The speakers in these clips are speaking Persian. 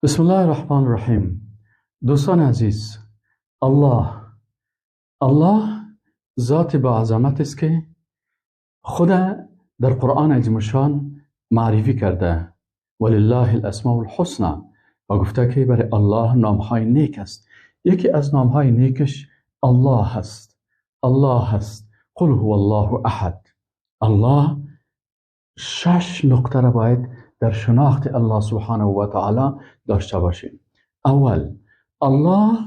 بسم الله الرحمن الرحیم. دوستان عزیز، الله ذات با عظمت است که خود در قرآن عظیم شان معرفی کرده، ولله الاسماء الحسنى، و گفته که برای الله نامهای نیک است. یکی از نامهای نیکش الله هست. الله هست. قل هو الله احد. الله 6 نقطه را باید در شناخت الله سبحانه و تعالی داشته باشیم. اول، الله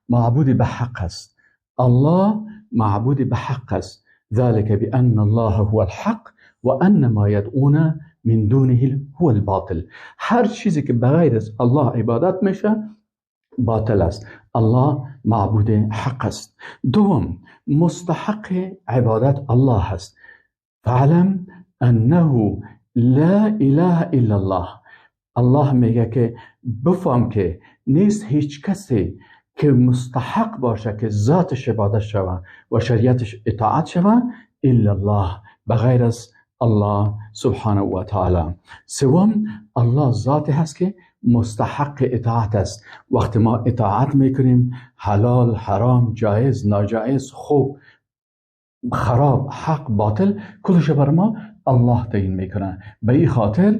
معبود به حق است. الله معبود به حق است. ذلك بأن الله هو الحق وأن ما يدعون من دونه هو الباطل. هر چیزی که بغیر از الله عبادت میشه باطل است. الله معبود حق است. دوم، مستحق عبادت الله است. فعلم انه لا اله الا الله. الله میگه که بفهم که نیست هیچ کسی که مستحق باشه که ذاتش عبادت شوه و شریعتش اطاعت شوه الا الله، بغیر از الله سبحانه و تعالی. سوم، الله ذاتی هست که مستحق اطاعت است. وقتی ما اطاعت میکنیم، حلال، حرام، جایز، ناجایز، خوب، خراب، حق، باطل، کلش بر ما الله تعیین میکنه. به این خاطر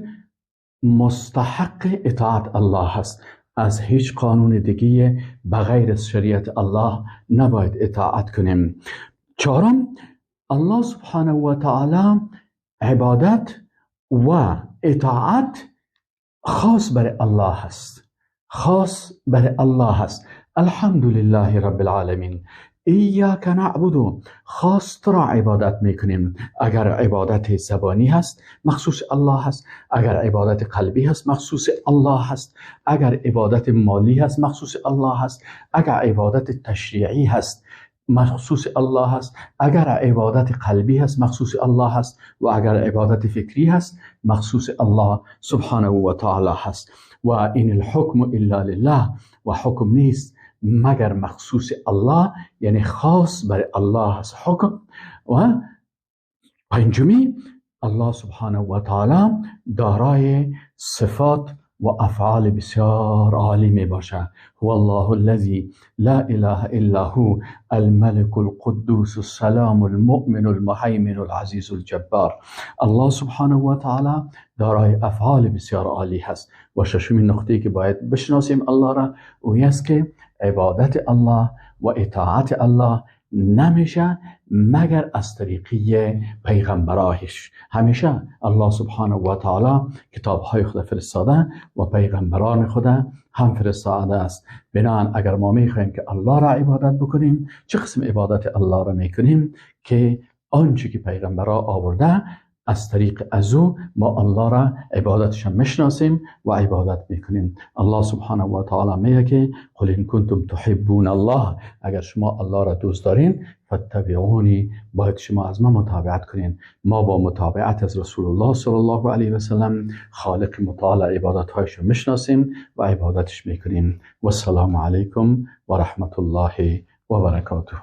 مستحق اطاعت الله هست. از هیچ قانون دیگه بغیر از شریعت الله نباید اطاعت کنیم. چهارم، الله سبحانه و تعالی عبادت و اطاعت خاص بر الله هست. خاص بر الله هست. الحمدلله رب العالمین. ایاک نعبد، خاص تو را عبادت میکنیم. اگر عبادت زبانی هست مخصوص الله هست، اگر عبادت قلبی هست مخصوص الله هست، اگر عبادت مالی هست مخصوص الله هست، اگر عبادت تشریعی هست مخصوص الله هست، اگر عبادت قلبی هست مخصوص الله هست، و اگر عبادت فکری هست مخصوص الله سبحانه و تعالی هست. و این الحکم الا لله، و حکم نیست مگر مخصوص الله، یعنی خاص بر الله هست حکم. و پنجمی، الله سبحانه و تعالی دارای صفات و افعال بسیار عالی می باشه. هو الله الذی لا اله الا هو الملك القدوس السلام المؤمن المهیمن العزیز الجبار. الله سبحانه و تعالی دارای افعال بسیار عالی هست. و ششمین نقطه‌ای که باید بشناسیم الله را، او است که عبادت الله و اطاعت الله نمیشه مگر از طریقی پیغمبرایش. همیشه الله سبحانه و تعالی کتابهای خود فرستاده و پیغمبران خود هم فرستاده است. بنابراین اگر ما میخواهیم که الله را عبادت بکنیم، چه قسم عبادت الله را میکنیم؟ که آنچه که پیغمبرا آورده از طریق از او ما الله را عبادتش میشناسیم و عبادت میکنیم. الله سبحانه و تعالی میگه که قل ان کنتم تحبون الله، اگر شما الله را دوست دارین فاتبعونی، باید شما از ما متابعت کنین. ما با متابعت از رسول الله صلی الله علیه و سلم خالق متعال عبادتهایش رو میشناسیم و عبادتش میکنیم. و السلام علیکم و رحمت الله و برکاته.